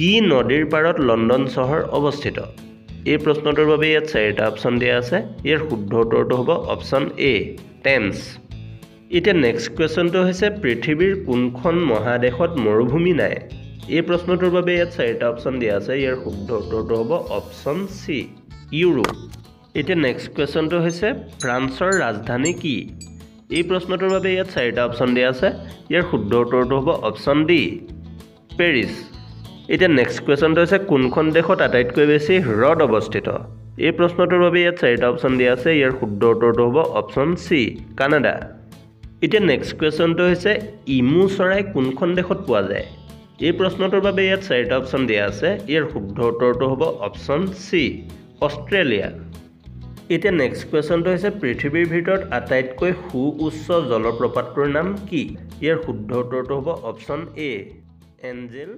কি নদীৰ পাৰত লণ্ডন চহৰ অৱস্থিত? এই প্ৰশ্নটোৰ বাবে ইয়াত চাৰিটা অপশ্যন দিয়া আছে। ইয়াৰ শুদ্ধ উত্তৰটো হ'ব অপশ্যন এ, টেমছ। এতিয়া নেক্সট কুৱেশ্যনটো হৈছে, পৃথিৱীৰ কোনখন মহাদেশত মৰুভূমি নাই? এই প্ৰশ্নটোৰ বাবে ইয়াত চাৰিটা অপশ্যন দিয়া আছে। ইয়াৰ শুদ্ধ উত্তৰটো হ'ব অপশ্যন চি, ইউৰোপ। এতিয়া নেক্সট কুৱেশ্যনটো হৈছে, ফ্ৰান্সৰ ৰাজধানী কি? এই প্ৰশ্নটোৰ বাবে ইয়াত চাৰিটা অপশ্যন দিয়া আছে। ইয়াৰ শুদ্ধ উত্তৰটো হ'ব অপশ্যন ডি, পেৰিছ। এতিয়া নেক্সট কুৱেশ্যনটো হৈছে, কোনখন দেশত আটাইতকৈ বেছি হ্ৰদ অৱস্থিত? এই প্ৰশ্নটোৰ বাবে ইয়াত চাৰিটা অপশ্যন দিয়া আছে। ইয়াৰ শুদ্ধ উত্তৰটো হ'ব অপশ্যন চি, কানাডা। এতিয়া নেক্সট কুৱেশ্যনটো হৈছে, ইমু চৰাই কোনখন দেশত পোৱা যায়? এই প্ৰশ্নটোৰ বাবে ইয়াত চাৰিটা অপশ্যন দিয়া আছে। ইয়াৰ শুদ্ধ উত্তৰটো হ'ব অপশ্যন চি, অষ্ট্ৰেলিয়া। এতিয়া নেক্সট কুৱেশ্যনটো হৈছে, পৃথিৱীৰ ভিতৰত আটাইতকৈ সুউচ্চ জলপ্ৰপাতটোৰ নাম কি? ইয়াৰ শুদ্ধ উত্তৰটো হ'ব অপশ্যন এ, এঞ্জেল